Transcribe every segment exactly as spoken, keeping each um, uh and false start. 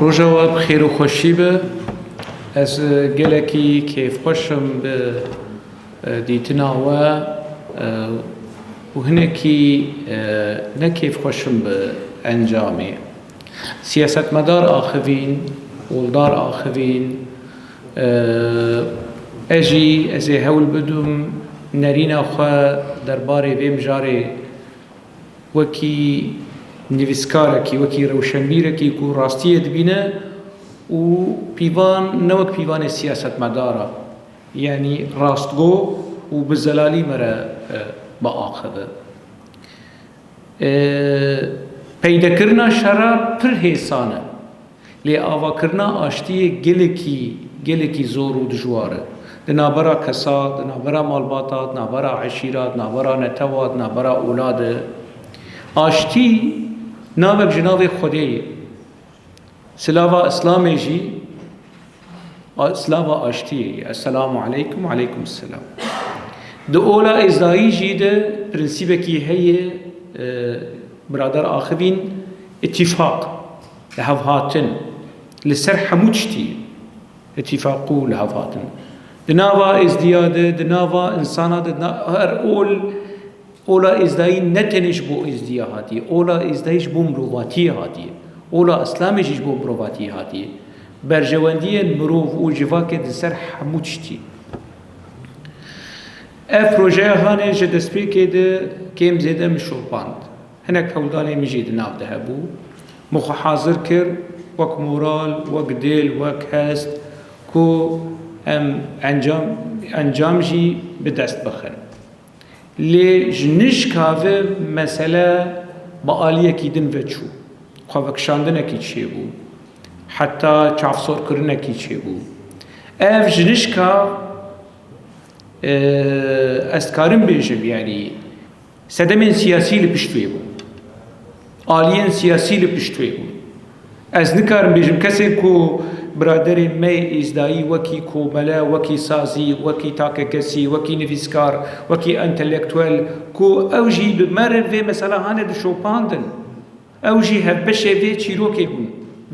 Roja we bi xêr û xweşî be. Ez, e, gelekî kêfxweş im bi, e, dîtina we, e, û hinekî, e, ne kêfxweş im bi encamê. Siyasetmedar axivîn, oldar axivîn, e, ez jî, ez ê hewl bidim nerîna xwe derbarê vê mijarê wekî nivîskarekî, wekî rewşenbîrekî ku rastiyê dibîne û pîvan ne wek pîvanê siyasetmedar e, yanî rastgo û bi zelalî me re, e, biaxive. E, peydekirina şera pir hêsan e. Lê avakirina aştiyê gelekî, gelekî zor û dijwar e. Di navbera kesa, di navbera malbata, di navbera eşîra, di navbera netewa, di navbera ola de. Aştî navek ji navê Xwedê ye. Silava Îslamê jî, a, silava aştiyê ye. Esselamu aleykum, aleykum selam. Di ola êzdayî jî de prensîbekî heye, e, biradar axivîn, îtîfaq. Lihevhatin li ser hemû tiştî, îtîfaq û lihevhatin. Di nava êzdiya de, di nava insana de, di na-, her ol, ola êzdayî ne tenê ji bo êzdiya hatiye, ola êzdayî ji bo mirovatiyê hatiye. Ola Îslamê jî ji bo mirovatiyê hatiye. Berjewendiyên mirov û civakê di ser hemû tiştî. Ev projeya hanê ji destpêkê de kêm zêde min şopand. Hinek hewldanê min jî di nav de hebû. Min xwe hazir kir wek moral, wek dil, wek hest ku em encam, encam jî bi dest bixin. Lê ji nişka ve mesele bi aliyekî din ve çû. Xwevekişandinekî çêbû. Heta çavsorkirinekî çêbû. Ev ji nişka, e, ez dikarim bêjim, yanî sedemên siyasî li pişt wê bûn. Aliyên siyasî li pişt wê bûn. Ez nikarim bêjim kesên ku biraderên me yê êzdayî wekî komele, wekî sazî, wekî takekesî, wekî nivîskar, wekî entelektuel, ku ew jî bi me re vê mesela hanê dişopandin. Ew jî hevbeşê vê çîrokê bûn.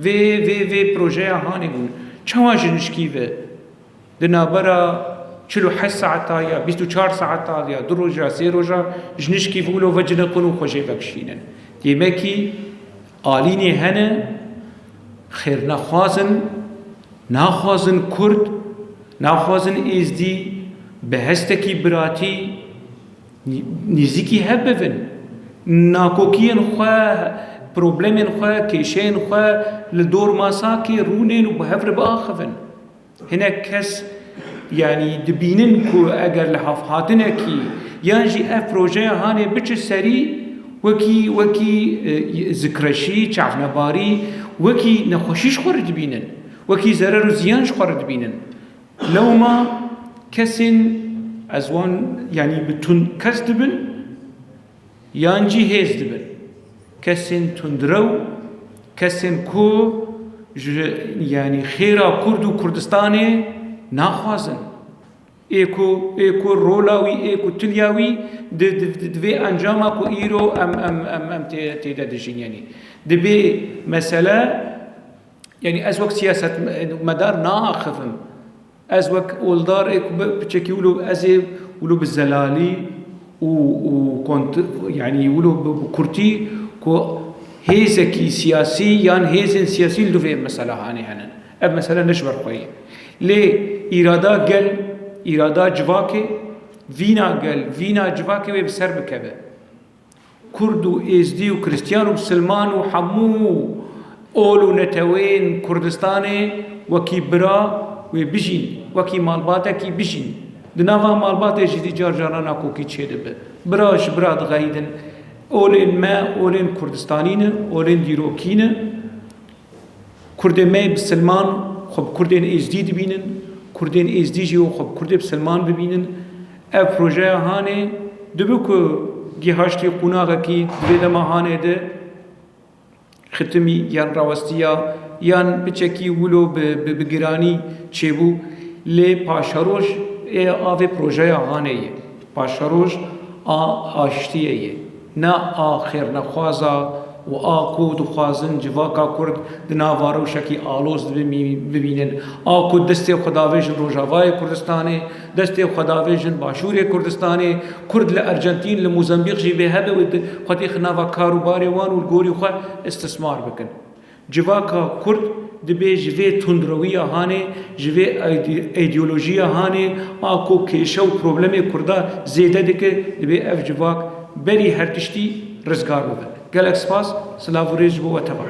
Vê, vê, vê projeya hanê bûn. Çawa ji nişkî ve? Di navbera çil û heşt saeta ya, bîst û çar saeta ya, du roja, sê roja ji nişkî vilo veciniqin û xwe jê vekişînin. Demekî alînê hene, xêrnexwaz in, naxwazin Kurd, naxwazin Êzdî, bi hestekî biratî, nî-, nîzîkî hev bivin. Nakokiyên xwe, problemên xwe, kêşeyên xwe li dor masakê rûnên û bi hev re biaxivin. Hinek kes, yanî, dibînin ku eger lihevhatinekî yan jî ev projeya hanê biçe serî, wekî, wekî, e, zikreşî, çavnebarî, wekî nexweşî ji xwe re dibînin, wekî zerer û ziyan ji xwe re dibînin. Lewma kesên, ez wan, yanî, bi tund kes dibin, yan jî hêz dibin. Kesên tundrew, kesên ku ji, yanî, xêra Kurd û Kurdistanê naxwazin. Ê ku, ê ku rola wî, ê ku tiliya wî di, di, di, di vê encama ku îro em, em, em, em tê, tê de dijîn, yanî. Dibê mesele, yanî, ez wek siyasetmedar naaxivim. Ez wek oldar ê ku bi piçekî wilo, ez ê wilo bi zelalî û, û kont-, yanî wilo bi, bi kurtî ku hêzekî siyasî yan hêzên siyasî li du vê mesela hanê henin. Ev mesele ne ji ber xwe ye. Lê îrada gel, îrada civakê, vîna gel, vîna civakê wê bi ser bikeve. Kurd û Êzdî û Kristiyan û Misilman û hemû ol û neteweyên Kurdistanê wekî bira wê bijîn, wekî malbatekî bijîn. Di nava malbatê jî dî car caran nakokî çêdibe. Bira ji bira dixeyidin. Olên me, olên Kurdistanî ne, olên dîrokî ne. Kurdê me yê bisilman xwe bi Kurdên Êzdî dibînin, Kurdên Êzdî jî xwe bi Kurdê bisilman bibînin. Ev projeya hanê dibe ku gihaştî qonaxekî di vê dema hanê de xitimî yan rawestiya yan piçekî wilo bi, bi, bi giranî çêbû, lê paşeroj ê a vê projeya hanê ye. Paşeroj a aştiyê ye, ne a xêrnexwaza û a ku dixwazin civaka Kurd di nava rewşekî aloz de bimî-, bibînin, a ku destê xwe davêjin Rojavayê Kurdistanê, destê xwe davêjin Başûrê Kurdistanê, Kurd li Ercentîn, li Mozambîq jî bê hebe wê di-, xwe têxin nava kar û barê wan û li gorî xwe istismar bikin. Civaka Kurd dibê ji vê tundrewiya hanê, ji vê ide-, îdeolojiya hanê, a ku kêşe û problemê Kurda zêde dike, dibê ev civak berî her tiştî rizgar bibe. Gelek spas, silav û rêz ji bo we teva.